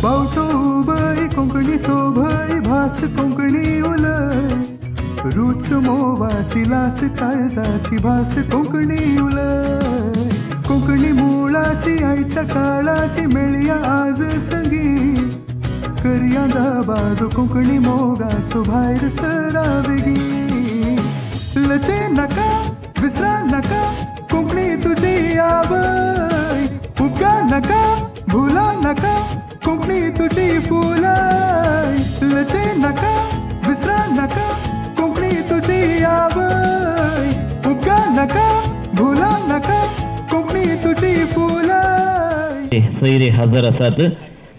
बावटो उबय कोंकणी सोभय भास कोंकणी उलय रूच मोवाची लास काळजाची भास कोंकणी उलय कोंकणी मुळाची आयच्या काळाची मेळया आज संगी करया दबाजो कोंकणी मोगाचो भायर सरा बेगी लचे नका विसरा नका कोंकणी तुझी आवय उपगा नका भुला नका कोंकणी तुझी फुलाय लचे नका विसरा नका कोंकणी तुझी आवय उपगा नका भुला नका कोंकणी तुझी फुलाय. सैरे हजर आसात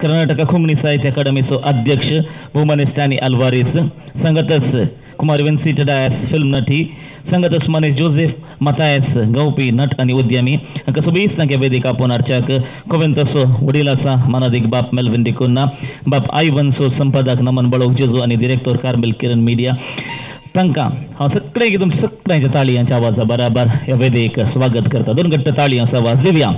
कर्नाटक कोंकणी साहित्य अकादमीचो अध्यक्ष भोवमाने स्टॅनी अल्वारीस, संगतस कुमार विन्सीट डायस फिल्म नटी, संगतस मनीस जोसेफ मतायस गावपी नट आनी उद्यमी हांकां सोबीत संख्या वेदीक आपोवन हाडच्याक कोवेंतसो वडील आसा मानादीक बाप मेल्विन डिकुन्ना, बाप आयवनसो संपादक नमन बळोक जेजू आनी डिरेक्टर कार्मेल किरण मिडिया तांकां हांव सगळें तुमच्या सगळ्यांच्या ताळयांच्या आवाजा बराबर ह्या वेदीक स्वागत करता. दोन घट्ट ताळयांचो आवाज दिवया.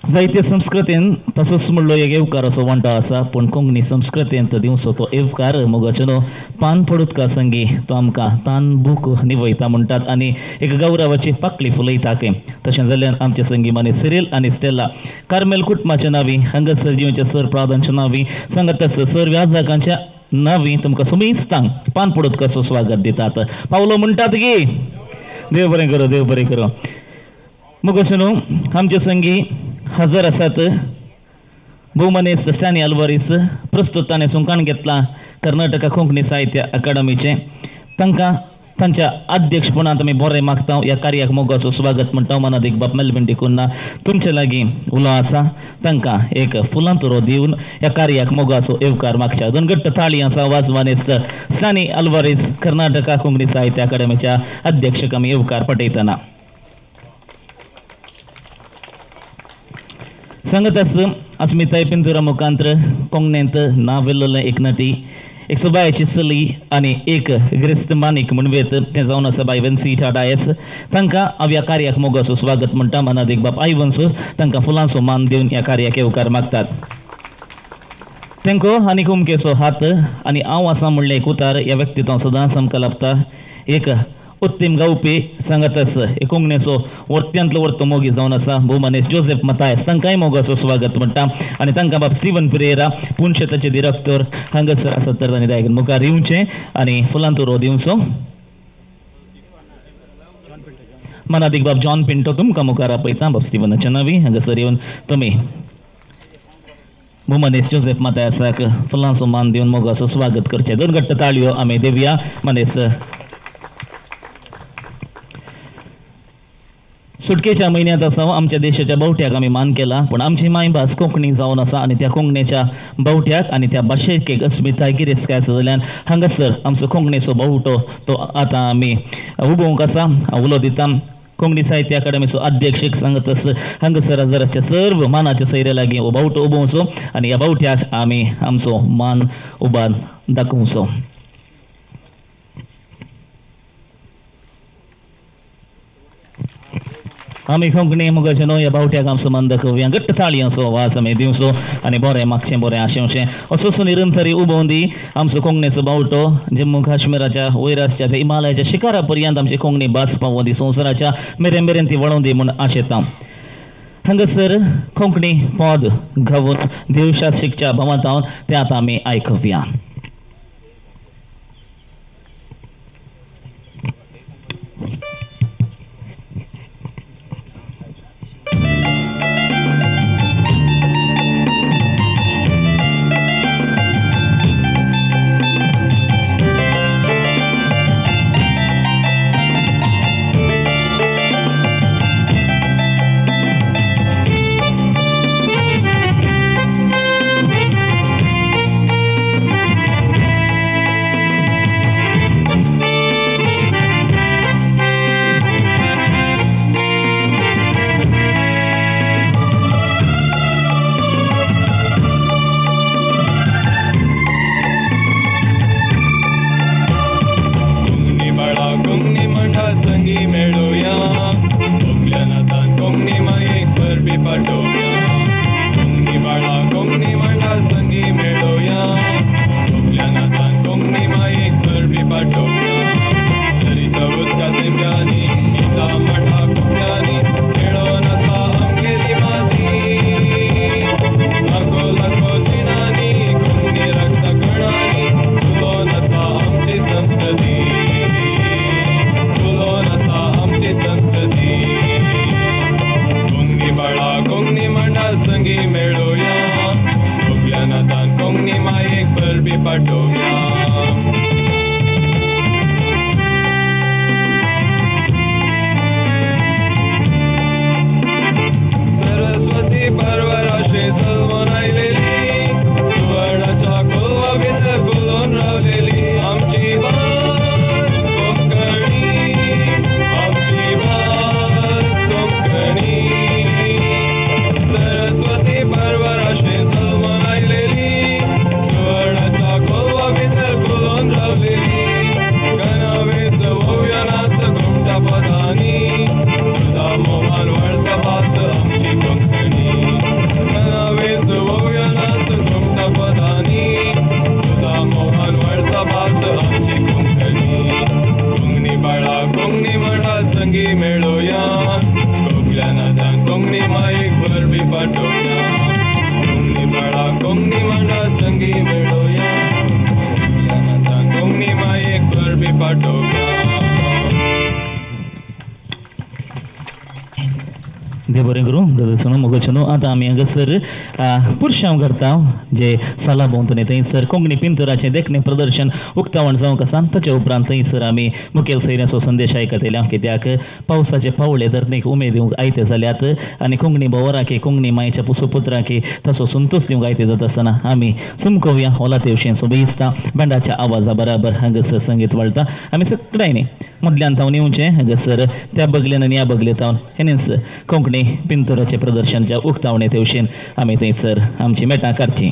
जायते संस्कृतीन तसोच म्हणलो एक येवकार असो वांटो आसा पूण कोंकणी संस्कृतींत दिवचो तो येवकार मोगाचो न्हू पान पडुतका संगी तो आमकां तान भूक निवयता म्हणटात आनी एक गौरवाची पाकळी फुलयता खंय. तशें जाल्यार आमचे संगी माने सिरील आनी स्टेला कार्मेल कुटुंबाच्या नांवी हांगासर जिवच्या सर प्रादांच्या नांवी सांगतच सर व्याजाकांच्या नांवी तुमकां सुमेस्तांक पान पडुतकाचो स्वागत दितात. पावलो म्हणटात की देव बरें करूं, देव बरें करूं. मोगाचो न्हू आमचे संगी हजर आसात भोवमानेस्त स्टॅनी अल्वारीस प्रस्तुत ताणें सुंकाण घेतला कर्नाटक कोंकणी साहित्य अकादमीचें तांकां तांच्या अध्यक्षपणांत आमी बरें मागता ह्या कार्याक मोगाचो स्वागत म्हणटा. मनादीक बाप मेल्विन डिकुन्ना तुमचे लागीं उलो आसा तांकां एक फुलां तुरो दिवन ह्या कार्याक मोगाचो येवकार मागच्या. दोन घट्ट ताळयांचो आवाज मानेस्त स्टॅनी अल्वारीस कर्नाटक कोंकणी साहित्य अकादमीच्या अध्यक्षक आमी येवकार पटयतना. सांगत अस्मिताय पिंतुरा मुखांत्र कोंकणींत नांव वेल्लोलें एक नटी एक सोबायाची चली आनी एक ग्रेस्त मानीक म्हणवेत तें जावन आसा बाय वेन्सीटा डायस तांकां हांव ह्या कार्याक मोगाचो स्वागत म्हणटा. मनादीक बाप आयवन्सो तांकां फुलांचो मान दिवन ह्या कार्याक येवकार मागतात. तेंको आनी कुमकेचो हात आनी हांव आसा म्हणलें एक उतार ह्या व्यक्तित्वान सदांच आमकां लाभता. एक उत्तीम गावपी सांगतस एक कोंकणीचो वर्त्यांतलो वर्तो मोगी जावन आसा भोवमानेस जोसेफ मतायस तांकांय मोगाचो स्वागत म्हणटा आनी तांकां बाब स्टिवन पिरेरा पुनशेताचे डिरेक्टर हांगासर आसात तर तांणी दायक मुखार येवचें आनी फुलां तुरो दिवचो. मनादीक बाब जॉन पिंटो तुमकां मुखार आपयता बाब स्टिवनाच्या नांवी हांगासर येवन तुमी भोवमानेस जोसेफ मतायसाक फुलांचो मान दिवन मोगाचो स्वागत करचें. दोन घट्ट ताळयो आमी दिवया. मनेस सुटकेच्या म्हयन्यांत आसा आमच्या देशाच्या बावट्याक आमी मान केला पूण आमची मायभास कोंकणी जावन आसा आनी त्या कोंकणीच्या बावट्याक आनी त्या भाशेक एक अस्मिताय गिरेस्तकाय आसा जाल्यार हांगासर आमचो कोंकणीचो बावटो तो आतां आमी उबोवंक आसा. उलो दिता कोंकणी साहित्य अकादमीचो अध्यक्ष एक सांगत आसा हांगासर हजाराच्या सर्व मानाच्या सैऱ्या लागीं हो बावटो उबोवचो आनी ह्या बावट्याक आमी आमचो मान उबार दाखोवचो. आमी कोंकणी मोगाचे न्हू ह्या बावट्याक आमचो मान दाखोवया. घट्ट ताळयांचो आवाज आमी दिवचो आनी बरें मागचें बरें आशेवचें असोच निरंतरी उबोवन दी आमचो कोंकणीचो बावटो जम्मू काश्मीराच्या वयर आसच्या त्या हिमालयाच्या शिखरा पर्यंत आमची कोंकणी भास पावोवन दी संवसाराच्या मेरेन मेरेन ती वळोवन दी म्हूण आशेता. हांगासर कोंकणी पद गावून देवशास्त्रीच्या भावांत तें आतां आमी आयकुया. आतां आमी हांगासर पुरशांव करता जे साला भोंवतणी थंयसर कोंकणी पिंतराचें देखणें प्रदर्शन उक्तावण जावंक आसा. ताचे उपरांत थंयसर आमी मुखेल सैन्याचो संदेश आयकतले कित्याक पावसाचे पावळे धरणीक उमेद दिवंक आयते जाल्यात आनी कोंकणी भोवराकी कोंकणी मायच्या पुसुपुत्राकी तसो संतोष दिवंक आयते जाता आसतना आमी सुमकोवया होला तेवशीन सोबीसता बँडाच्या आवाजा बराबर हांगासर संगीत वळटा. आमी सगळ्यांनी मदल्यान तावन येवचें हांगासर त्या बगलेन आनी ह्या बगले तावन हेणेच कोंकणी पिंतराचें प्रदर्शनच्या उक्तावणे तेवशीन आमी थंयसर आमची मेटां काडची.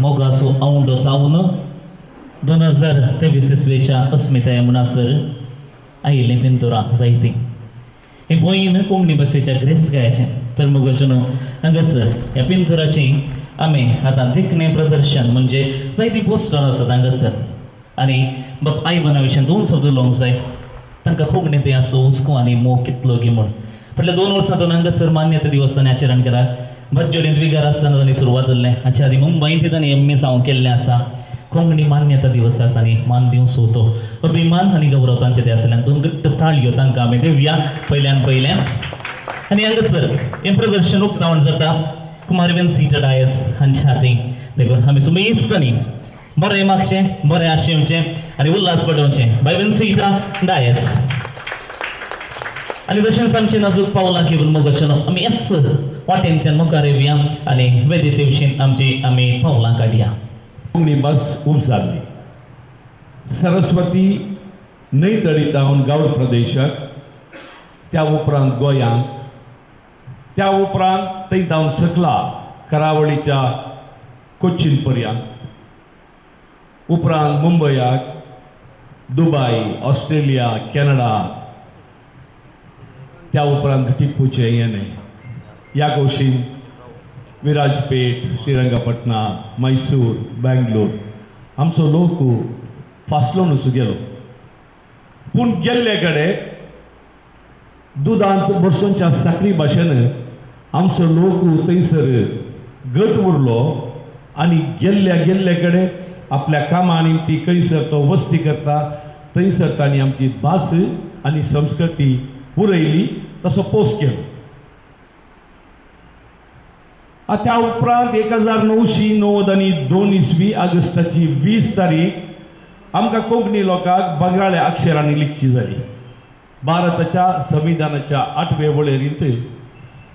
मोगासो औंडो तावन 2023 इसवेच्या अस्मिताय म्हणसर आयिल्लीं पिंतुरां जायतीं. हे गोंयन कोंकणी भाशेच्या ग्रेस गायाचें तर मोगाचो न्हू हांगासर ह्या पिंतुराची आमी आतां देखणें प्रदर्शन म्हणजे जायतीं पोस्टर आसात हांगासर आनी बाप आयवना विशयान दोन शब्द उलोवंक जाय. तांकां कोंकणी थंय आसो हुस्को आनी मोग कितलो गी म्हूण फाटल्या 2 वर्सां तो हांगासर मान्यता दिवस ताणें आचरण केला. भज्जोडींत विगार आसतना तांणी सुरवात जाल्लें. हाचे आदी मुंबयंत तांणी एम ए सावन केल्लें आसा. कोंकणी मान्यता दिवसाक तांणी मान दिवचो तो अभिमान आनी गौरव तांचे ते आसल्यान दोन घट्ट ताळयो तांकां आमी दिवया पयल्यान पयल्यान. आनी हांगासर हें प्रदर्शन उक्तावण जाता कुमार विन्सीटा डायस हांच्या हातीं. देखून आमी सुमेस्तनी बरें मागचें बरें आशेवचें आनी उल्हास पडोवचें बाय विन्सीटा डायस. आनी तशेंच आमचें नाजूक पावलां घेवन मोगाचें आमी येस वाटेंतल्यान मुखार येवया आनी वेदिते विशीं आमची आमी पावलां काडया. कोंकणी भास उपजाल्ली सरस्वती न्हंय तळी तावन गांव प्रदेशाक त्या उपरांत गोंयांक त्या उपरांत थंय जावन सकला करावळीच्या कोचीन पर्यंत, उपरांत मुंबयाक, दुबय, ऑस्ट्रेलिया, कॅनडा, त्या उपरांत टिप्पूचें येणें, ह्या गोशीन विराजपेठ, श्रीरंगपटना, मैसूर, बेंगलोर आमचो लोक फासलोनूच गेलो. पूण गेल्ले कडेन दुदांत बरसोनच्या साकरी भाशेन आमचो लोक थंयसर गट उरलो आनी गेल्ल्या गेल्ले कडेन आपल्या कामांनी ती खंयसर तो वस्ती करता थंयसर तांणी आमची भास आनी संस्कृती उरयली, तसो पोस्ट केलो. त्या उपरांत 1992 इसवी ऑगस्टाची 20 तारीख आमकां कोंकणी लोकांक बंगाळ्या अक्षरांनी लिखची जाली. भारताच्या संविधानाच्या 8वे वळेरींत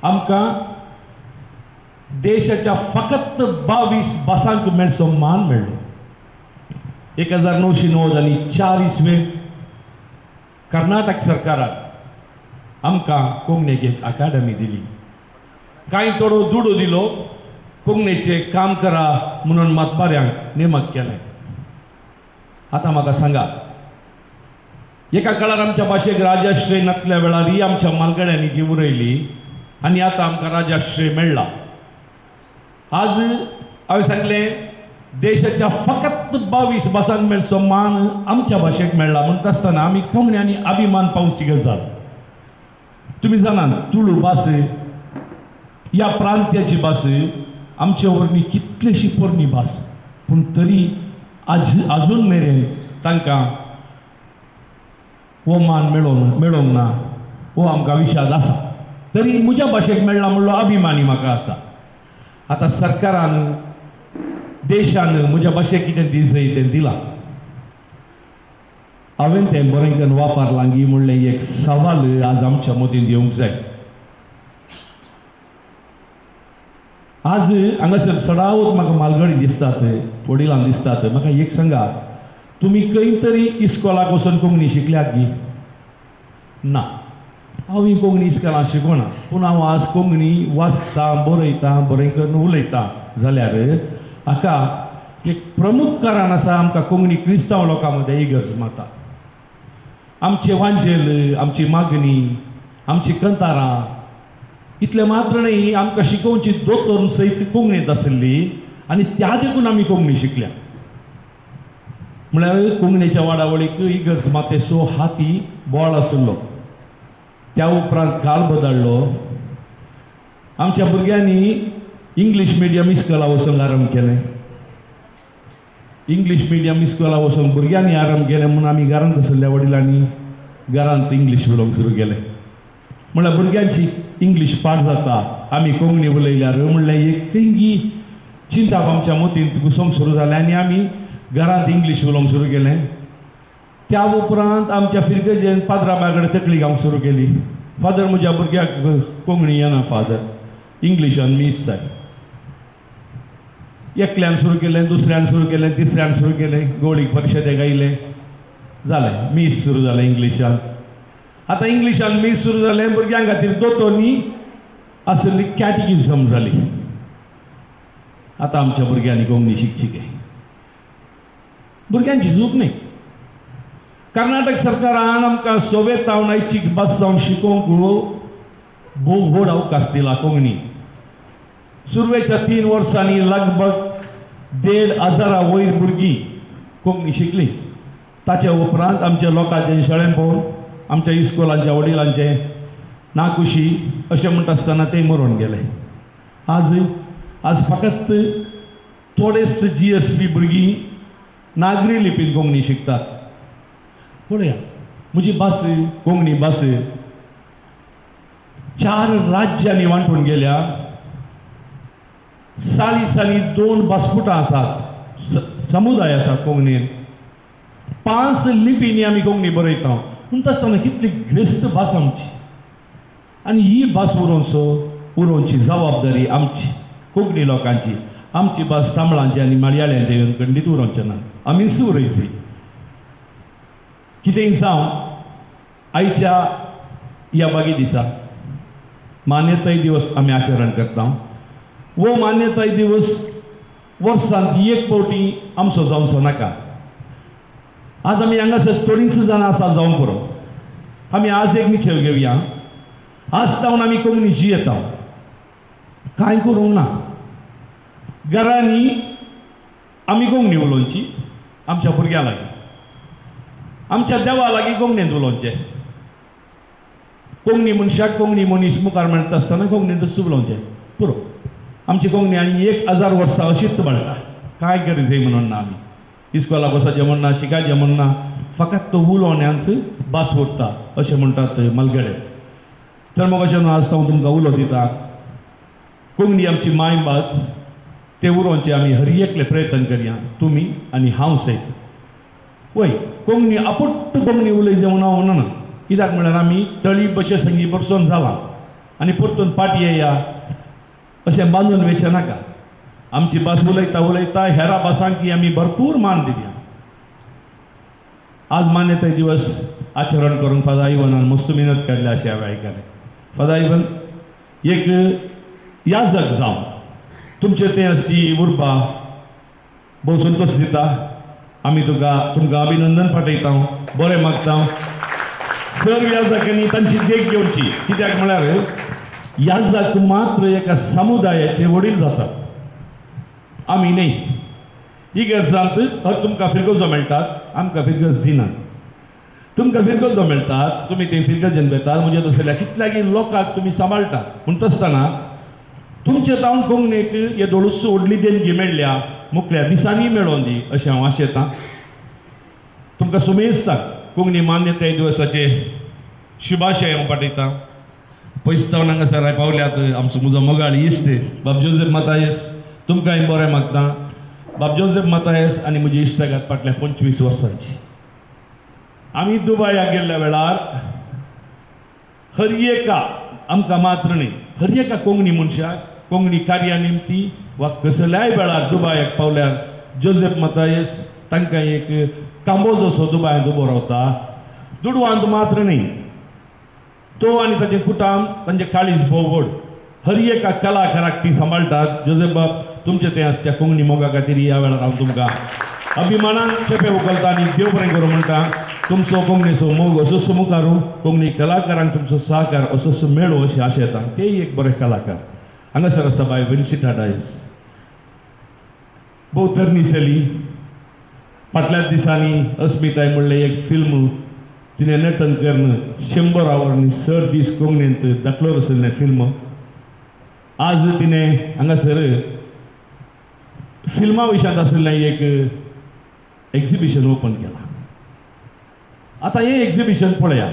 आमकां देशाच्या फकत 22 भासांक मेळचो मान मेळ्ळो. 1994 इसवे कर्नाटक सरकारान आमकां कोंकणीक एक अकादमी दिली. कांय थोडो दुडो दिलो, कोंकणीचें काम करा म्हणून मातबाऱ्यांक नेमक केलें. आतां म्हाका सांगा, एका काळार आमच्या भाशेक राजाश्रय नासल्या वेळार ही आमच्या मालगड्यांनी ती उरयली आनी आतां आमकां राजाश्रय मेळ्ळा. आज हांवें सांगलें देशाच्या फकत 22 भासांक मेळचो मान आमच्या भाशेक मेळ्ळा म्हणटा आसतना आमी कोंकण्यांनी अभिमान पावची गजाल. तुमी जाणात, तुळू भास ह्या प्रांत्याची भास आमचे वरवीं कितलीशी पोरणी भास, पूण तरी आज आजून मेरेन तांकां हो मान मेळोंक ना, हो आमकां विशाद आसा. तरी म्हज्या भाशेक मेळ्ळा म्हणलो अभिमानी म्हाका आसा. आतां सरकारान, देशान म्हज्या भाशेक कितें दिसय तें दिलां, हांवें तें बरें करून वापरलां गी म्हणलें एक सवाल आज आमच्या मतींत येवंक जाय. आज हांगासर चडावत म्हाका मालगडी दिसतात, वडिलां दिसतात. म्हाका एक सांगा, तुमी खंय तरी इस्कोलाक वचून कोंकणी शिकल्यात गी? ना, हांव ही कोंकणी इस्कोलान शिकोना, पूण हांव आज कोंकणी वाचतां, बरयतां, बरें करून उलयतां जाल्यार हाका एक प्रमुख कारण आसा आमकां कोंकणी क्रिस्तांव लोकां मदें इगर्ज माता. आमचें वांजेल, आमची मागणी, आमची कंतारां, इतलें मात्र न्हय, आमकां शिकोवची दोतोर सयत कोंकणींत आसली आनी त्या देखून आमी कोंकणी शिकल्या. म्हळ्यार कोंकणीच्या वाडावळीक इगर्ज मातेचो हाती बोळ आशिल्लो. त्या उपरांत काळ बदललो, आमच्या भुरग्यांनी इंग्लीश मिडियम इस्कोला वचूंक आरंभ केलें. इंग्लीश मिडियम इस्कोला वचूंक भुरग्यांनी आरंभ केलें म्हूण आमी घरांत आशिल्ल्या वडिलांनी घरांत इंग्लीश उलोवंक सुरू केलें. म्हळ्यार भुरग्यांची इंग्लीश पाठ जाता, आमी कोंकणी उलयल्यार म्हणल्यार एक खंयगी चिंताप आमच्या मतींत घुसोवंक सुरू जालें आनी आमी घरांत इंग्लीश उलोवंक सुरू केलें. त्या उपरांत आमच्या फिरगजेन पाद्रा कडेन तकली गावंक सुरू केली. फादर, म्हज्या भुरग्याक कोंकणी येना फादर, इंग्लिशान मीस जाय. एकल्यान सुरू केलें, दुसऱ्यान सुरू केलें, तिसऱ्यान सुरू केलें, गोळीक परिशदेक आयलें, जालें मीस सुरू जालें इंग्लिशान. आतां इंग्लिशान मीस सुरू जालें, भुरग्यां खातीर दोतोरनी आसली कॅटिकिझम जाली. आतां आमच्या भुरग्यांनी कोंकणी शिकची काय? भुरग्यांची चूक न्ही. कर्नाटक सरकारान आमकां सोवेत जावन ऐच्छीक भास जावन शिकोवंक भोव व्हड अवकाश दिला कोंकणी. सुरवेच्या 3 वर्सांनी लगभग 1,500 वयर भुरगीं कोंकणी शिकली. ताच्या उपरांत आमच्या लोकांचे शाळेन पळोवन आमच्या इस्कोलांच्या वडिलांचे नाकुशी अशें म्हणटा आसतना ते मरून गेले. आज आज फकत थोडेच GSP भुरगीं नागरी लिपीन कोंकणी शिकतात. पळया म्हजी भास कोंकणी भास 4 राज्यांनी वांटून गेल्या. साली साली 2 भासपुटां आसात, समुदाय आसा कोंकणीन. 5 लिपींनी आमी कोंकणी बरयता. म्हणटा आसतना कितली ग्रेस्त भास आमची आनी ही भास उरोवची जबाबदारी आमची कोंकणी लोकांची. आमची भास तांबळांची आनी मलयाळ्यांचे येवन खंडीत उरोवचें ना, आमीच उरयची. कितेंय जावं, आयच्या ह्या बागी दिसा मान्यताय दिवस आमी आचरण करता. वो मान्यताय दिवस वर्सांत एक फावटी आमचो जावचो नाका. आज आमी हांगासर थोडींच जाणां आसा जावंक पुरो. आमी आज एक निश्चय घेवया, आज जावन आमी कोंकणी जियेता, कांय करूंक ना. घरांनी आमी कोंकणी उलोवची, आमच्या भुरग्यां लागीं, आमच्या देवा लागीं कोंकणींत उलोवचें. कोंकणी मनशाक कोंकणी मनीस मुखार मेळटा आसतना कोंकणींतच उलोवचें पुरो. आमची कोंकणी आनी 1000 वर्सां अशीच मेळटा, कांय गरज म्हणून ना. आमी इस्कोलाक वचचें म्हण ना, शिकाचें म्हण ना, फकत तो उलोवण्यांत भास उरता अशें म्हणटात मलगडे. तर मग अशें आज हांव तुमकां उलो दिता, कोंकणी आमची मायभास, ते उलोवचे आमी हर एकले प्रयत्न करया, तुमी आनी हांव सयत. वय कोंकणी आपुट्ट कोंकणी उलयचें म्हणून हांव म्हणना, कित्याक म्हळ्यार आमी तळी बशे संगी बरसोन जाला आनी परतून पाटी येया अशें बांदून वेचें नाका. आमची भास उलयता उलयता हेरा भासांकी आमी भरपूर मान दिवया. आज मान्यताय दिवस आचरण करूंक फादर इवनान मस्त मेहनत काडल्या अशें हांवें आयकलें. फादर इवन एक याजक जावन तुमचें तें आसची उर्बा भोव संतोश दिता. आमी तुमकां अभिनंदन पाठयता, बरें मागता. सर्व याजकांनी तांची देख घेवची, कित्याक म्हळ्यार याजक मात्र एका समुदायाचे वडील जातात, आमी न्ही. इगर्जांत हर तुमकां फिरगजो मेळटात, आमकां फिरगज दिनात. तुमकां फिरगजो मेळटात, तुमी ते फिरगजेन वेतात, म्हणजे दुसऱ्या कितल्यागी लोकांक तुमी सांबाळटात. म्हणटा आसतना तुमचे तावन कोंकणीक हे दोळूस व्हडली देणगी मेळ्ळ्या, मुखल्या दिसांनी मेळोन दी अशें हांव आशेतां. तुमकां सुमेस्ताक कोंकणी मान्यताय दिवसाचे शुभाशय हांव पाठयतां. पयस जावन हांगासर पावल्यात आमचो म्हजो मोगाळ इश्ट बाब जोसेफ मातायस, तुमकांय बरें मागता. बाब जोसेफ मातायस आनी म्हजी इश्टागत फाटल्या 25 वर्सांची. आमी दुबायाक गेल्ल्या वेळार हर एका आमकां मात्र न्ही, हर एका कोंकणी मनशाक कोंकणी कार्या निमती वा कसल्याय वेळार दुबायाक पावल्यार जोसेफ मातायस तांकां एक कांबोज असो दुबायांत उबो रावता. दुडवांत मात्र न्ही, तो आनी ताचें कुटाम तांचें काळीज भोव व्हड. हर एका कलाकाराक ती सांबाळटात. जोसेफ बाब तुमचें तें आसच्या कोंकणी मोगा खातीर ह्या वेळार हांव तुमकां अभिमानान चेपे उखलता आनी देव बरें करूं म्हणटा. तुमचो कोंकणीचो मोग असोच मुखारू, कोंकणी कलाकारांक तुमचो सहकार असोच मेळो अशें आशेता. तेय एक बरे कलाकार. हांगासर आसा बाय विन्सिटा डायस, भोव तरणी चली. फाटल्या दिसांनी अस्मिताय म्हणलें एक फिल्म तिणें नटन करून 100 आवरांनी चड दीस कोंकणींत दाखलो आशिल्लें फिल्म. आज तिणें हांगासर फिल्मा विशयांत आशिल्लें एक एक्झिबिशन ओपन केलां. आतां हें एक्झिबिशन पळया,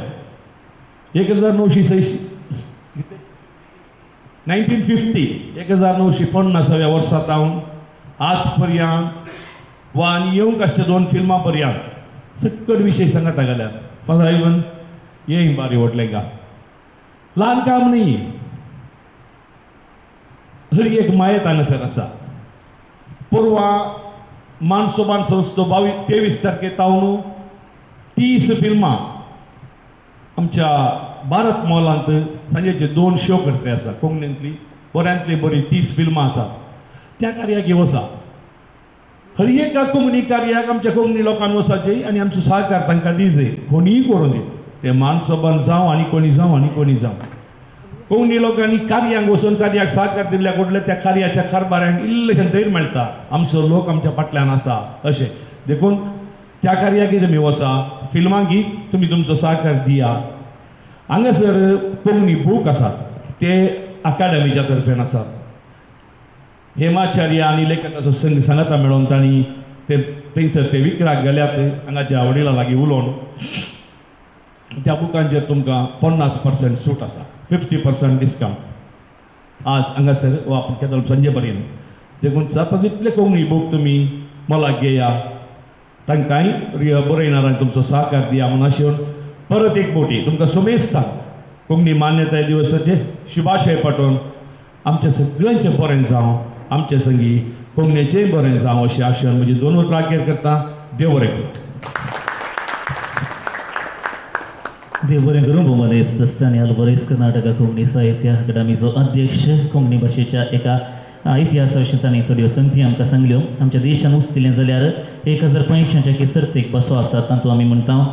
1950 1950व्या वर्सा जावन आज पर्यंत वा आनी येवंक आसच्या 2 फिल्मां पर्यंत सकट विशय सांगता गेल्यार फादर इवन हें बारी व्हडलें काम, ल्हान काम न्ही. हर एक मायत हांगासर आसा. परवां मानसोबान संस्थो 22-23 तारखे तावन 30 फिल्मां आमच्या भारत मॉलांत सांजेचे 2 शो करते आसा. कोंकणींतली बऱ्यांतली बरी 30 फिल्मां आसात. त्या कार्याक वसा, हर एका कोंकणी कार्याक आमच्या कोंकणी लोकांक वचाचें आनी आमचो सहकार तांकां दिवचें. कोणीय करूं दी, ते मानसोबान जावं आनी कोणी जावं आनी कोणी जावं, कोंकणी लोकांनी कार्यांक वचून कार्याक सहकार दिल्ल्या कडल्या त्या कार्याच्या कारभाऱ्यांक इल्लेशें धैर्य मेळटा, आमचो लोक आमच्या फाटल्यान आसा अशें. देखून त्या कार्याक तुमी वसा, फिल्मांक तुमी तुमचो सहकार दिया. हांगासर कोंकणी बूक आसात, ते अकादमीच्या तर्फेन आसात. हेमाचार्य आनी लेखकाचो संघ सांगाता मेळोवन तांणी ते थंयसर ते विक्राक गेल्यात हांगाच्या वडिलां लागीं उलोवन त्या बुकांचेर तुमकां 50% सूट आसा, 50% डिस्कावंट आज हांगासर वा केदो सांजे पर्यंत. देखून जाता तितले कोंकणी बूक तुमी मोलाक घेया, तांकांय बरयणारांक तुमचो सहकार दिया म्हूण आशेवन परत एक फावटी तुमकां सुमेस्ताक कोंकणी मान्यताय दिवसाचे शुभाशय पाठोवन आमच्या सगळ्यांचें बरें जावं, आमचे संगी कोंकणीचेंय बरें जावं अशें आशेवन म्हजी 2 उतरां अखेर करता. देव बरें करूं. देव बरें करूं. भोवमानेस्त स्टॅनी आल्वारीस, कर्नाटक कोंकणी साहित्य अकादमीचो अध्यक्ष, कोंकणी भाशेच्या एका इतिहासा विशीं तांणी थोड्यो संगती आमकां सांगल्यो. आमच्या देशान उस्तिलें जाल्यार 1085 केसरतेक भासो आसात, तातूंत आमी म्हणटा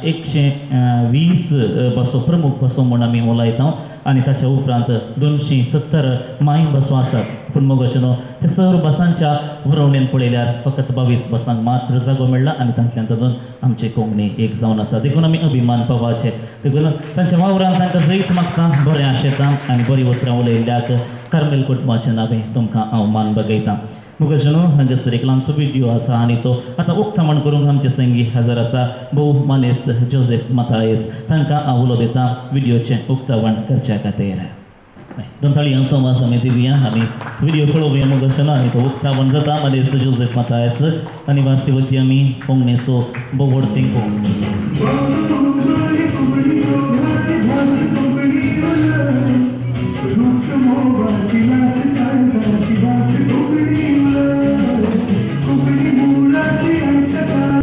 120 भासो प्रमुख भासो म्हूण आमी उलयता आनी ताच्या उपरांत 270 माय भासो आसात. पूण मोगाचें न्हू त्या सर्व भासांच्या बरोवणेन पळयल्यार फकत 22 भासांक मात्र जागो मेळ्ळा आनी तांतल्यान तातूंत आमचे कोंकणी एक जावन आसा. देखून आमी अभिमान पावाचे, देखून तांच्या वावरान तांकां जैत मागता, बरें आशेता आनी बरीं उतरां उलयल्ल्याक कार्मेल कुटुंबाचें नांवें तुमकां हांव मान बगयता. मुखाचें न्हू हांगासर एक ल्हानसो व्हिडियो आसा आनी तो आतां उक्तावण करूंक आमचे संगी हजर आसा भोव मानेस्त जोसेफ मतायस, तांकां हांव उलो दिता व्हिडियोचें उक्तावण करच्या खातीर. दोन ताळयांचो आवाज आमी दिवया आनी व्हिडियो पळोवया मुखाचें न्हू आनी तो उक्तावण जाता. मानेस्त जोसेफ मतायस आनी वासिवती आमी कोंकणीचो भोव व्हड तेंको.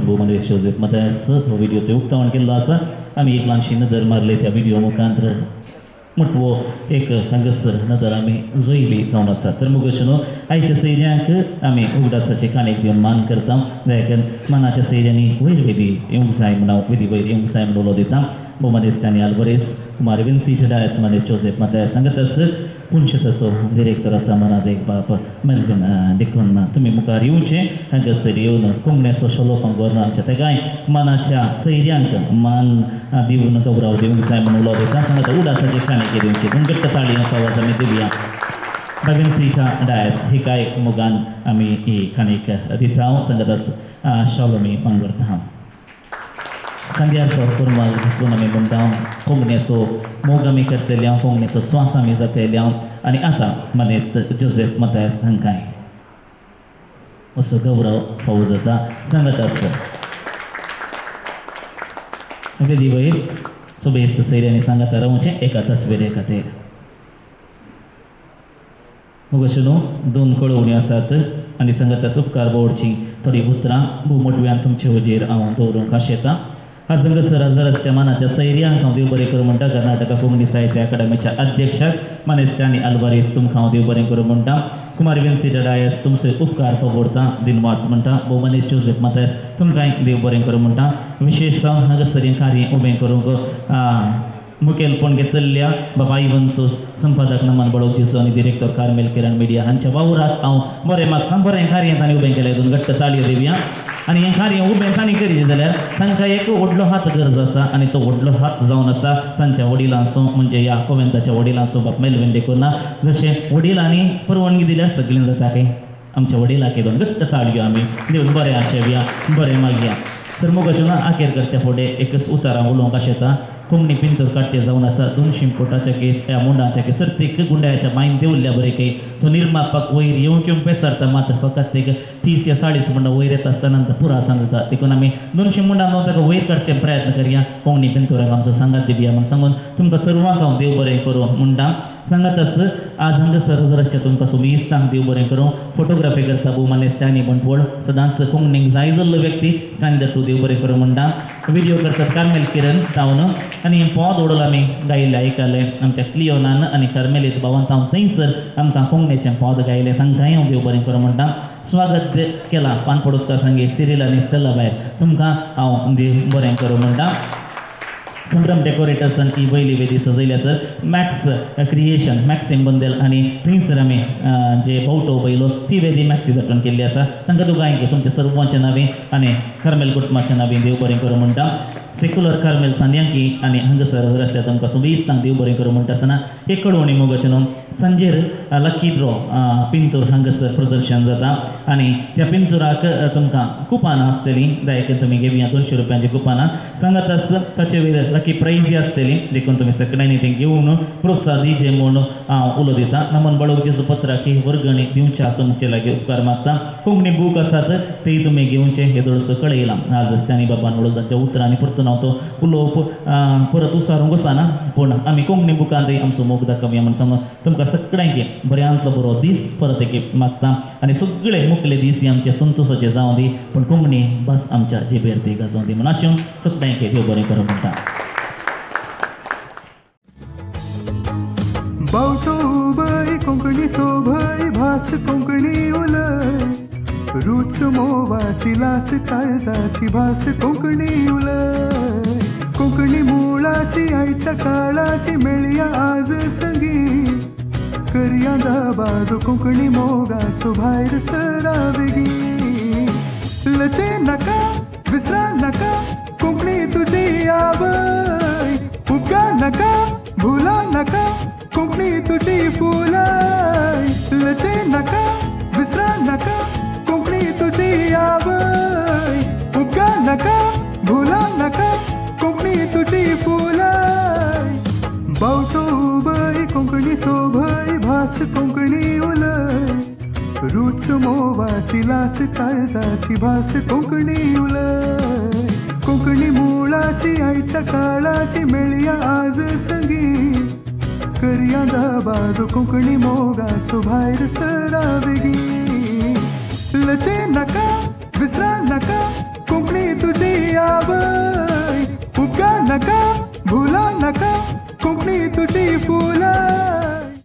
भोवमानेस्त जोसेफ मतायस हो व्हिडियो ते उक्तावण केल्लो आसा. आमी एक ल्हानशी नदर मारली त्या व्हिडियो मुखांत मोटवो एक हांगासर नदर आमी जोयली जावन आसा. तर मुखाचें न्हू आयच्या सैऱ्यांक आमी उगडासाचे काणयेक दिवन मान करता, देखून मानाच्या सैऱ्यांनी वयर वेदी येवंक जाय म्हूण हांव वेदी वयर येवंक जाय म्हूण उलो दिता. भोवमानेस्त स्टॅनी आल्वारीस, कुमार विन्सी डायस, मानेस्त जोसेफ मतायस सांगतास पुनशेताचो डिरेक्टर आसा मनादेक बाप मेल्विन देखून तुमी मुखार येवचें, हांगासर येवन कोंकण्याचो शलोपांक व्हरून आमच्या तेगाय मानाच्या सैऱ्यांक मान दिवन गौरव दिवंक जाय म्हूण उलो दिता. सांगता उडासाचे काणयेक दिवचे पूण घट्ट ताळयांचो आवाज आमी दिवया. विन्सीटा डायस ही काय मोगान आमी ही काणयेक दिता. सांगता शालो आमी पांगुरता खांद्यार कुरमाल घातून आमी म्हणटा कोंकणीचो मोग आमी करतले, कोंकणीचो स्वास आमी जातले. आनी आतां मानेस्त जोसेफ मतायस हांकांय असो गौरव फावो जाता. सांगत आसा वेदी वयर सोबेस्त सैऱ्यांनी सांगता रावचें एका तस्विरे खातीर. मुगोशे न्हू दोन कळोवण्यो आसात आनी सांगता उपकार बोवडची थोडीं उतरां भोव मोटव्यान तुमचे हुजीर हांव दवरूंक आशेता. आज हांगासर हजाराच्या मानाच्या सैऱ्यांक हांव देव बरें करूं म्हणटा. कर्नाटक कोंकणी साहित्य अकादमीच्या अध्यक्षाक मानेस्त स्टॅनी आल्वारीस तुमकां हांव देव बरें करूं म्हणटा. कुमार विन्सी डायस तुमचो उपकार पगोडता दिनवास म्हणटा. भोव मानेस्त जोसेफ मतायस तुमकांय देव बरें करूं म्हणटा. विशेश हांगासर हें कार्य उबें करूंक मुखेलपण घेतल्या बाबा इवन सोस, संपादक नमन बळोवचेचो आनी डिरेक्टर कार्मेल किरण मिडिया हांच्या वावराक हांव बरें मागता. बरें कार्य तांणी उबें केलें दोन घट्ट ताळयो दिवया. आनी हें कार्य उबें तांणी करीत जाल्यार तांकां एक व्हडलो हात गरज आसा आनी तो व्हडलो हात जावन आसा तांच्या वडिलांचो, म्हणजे ह्या कोवेंताच्या वडिलांचो बाप मेल्विन डिकुन्हा. जशें वडिलांनी परवानगी दिल्यार सगळें जाता काय आमच्या वडिलाक दोन घट्ट ताळयो आमी दिवन बरें आशेवया बरें मागया. तर मोगाच्यो ना आखेर करच्या फुडें एकच उतारां उलोवंक आशेता. कोंकणी पिंतूर काडचे जावन आसा 200 फुटाच्या केस ह्या मुंडाच्या केस सर्तीक गुंड्याच्या मायन देवल्ल्या बरें काही तो निर्मापक वयर येवंक येवंक पेसरता मात्र फकत एक 30 या 40 मुंडा वयर येता आसतना पुरा सांगता. देखून आमी 200 मुंडां ताका वयर काडचे प्रयत्न करया. कोंकणी पिंतुराक आमचो सांगात दिवया म्हूण सांगून तुमकां सर्वांक हांव देव बरें करूं म्हणटा. सांगातच आज हांगासर हजाराच्या तुमकां सुमिस्तांक देव बरें करूं. फोटोग्राफी करता भोवमानेस्त स्टॅनी बंटवळ, सदांच कोंकणीक जाय जाल्लो व्यक्ती स्टॅनी दत्तू देव बरें करूं म्हणटा. व्हिडियो करतात कार्मेल किरण तावन आनी हें पद ओडल आमी गायिल्लें आयकलें आमच्या क्लियोनान आनी कार्मेलीत भावान तावन थंयसर आमकां कोंकणीचें पद गायलें, तांकांय हांव देव बरें करूं म्हणटा. स्वागत केलां पानपडोदकार संगी सिरील आनी स्टेला भायर तुमकां हांव देव बरें करूं म्हणटा. संभ्रम डेकोरेटर्सान ही वयली वेदी सजयली आसा. मॅक्स क्रिएशन मॅक्सिम बंदेल आनी थंयसर आमी जे बावटो पयलो ती वेदी मॅक्सी जतन केल्ली आसा. तांकां दोगांयक तुमच्या सर्वांच्या नांवे आनी कार्मेल कुटुंबाच्या नांवे देव बरें करूं म्हणटा. सेक्युलर कार्मेल सांद्यांकी आनी हांगासर जर आसल्यार तुमकां सुबेस्तांक देव बरें करूं म्हणटा आसतना एक कळवणी मोगाचें न्हू सांजेर लकी ड्रॉ पिंतूर हांगासर प्रदर्शन जाता आनी त्या पिंतुराक तुमकां कुपानां आसतलीं, दायक तुमी घेवया 200 रुपयांची कुपानां सांगाताच ताचे वयर लकी प्रायज आसतली. देखून तुमी सगळ्यांनी तें घेवन प्रोत्साहन दिवचें म्हूण हांव उलो दिता. नमन बळोवचेचो पत्राकी वर्गणी दिवच्या तुमचे लागीं उपकार मागता. कोंकणी बूक आसात तेय तुमी घेवचे हे थोडोसो कळयलां आज स्टॅनी बाबान म्हणून तांच्या उतरांनी परतून हांव तो उलोवप परत उसारूंक वचना, पूण आमी कोंकणी बुकांतय आमचो मोग दाखोवया म्हूण सांगून तुमकां सगळ्यांक बऱ्यांतलो बरो दीस परत एक मागता आनी सगळे मुखले दीस हे आमचे संतोसाचे जावं दी, पूण कोंकणी भास आमच्या जिबेर ती गाजोवं दी म्हूण आशेवन सगळ्यांक देव बरें करूं म्हणटा. कोंकणी उलय, रूच मोवाची लास काळजाची भास कोंकणी उलय. कोंकणी मुळाची आयच्या काळाची मेळया आज संगी, करया दबाजो कोंकणी मोगाचो भायर सरा बेगी. लजे नाका विसरा नाका कोंकणी तुजी आवय, उपगा नाका भुला नाका कोंकणी तुजी फुलाय. लजे नाका विसरा नाका कोंकणी तुजी आवय, उपगा नाका भुला नाका कोंकणी तुजी फुलाय. बावटो उबय कोंकणी सोभय भास कोंकणी उलय, रूच मोवाची लास काळजाची भास कोंकणी उलय. कोंकणी मुळाची आयच्या काळाची मेळया आज संगी, करया दबाजो कोंकणी मोगाचो भायर सरा बेगी. लजे नाका विसरा नाका कोंकणी तुजी आवय, उपगा नाका भुला नाका कोंकणी तुजी फुलाय.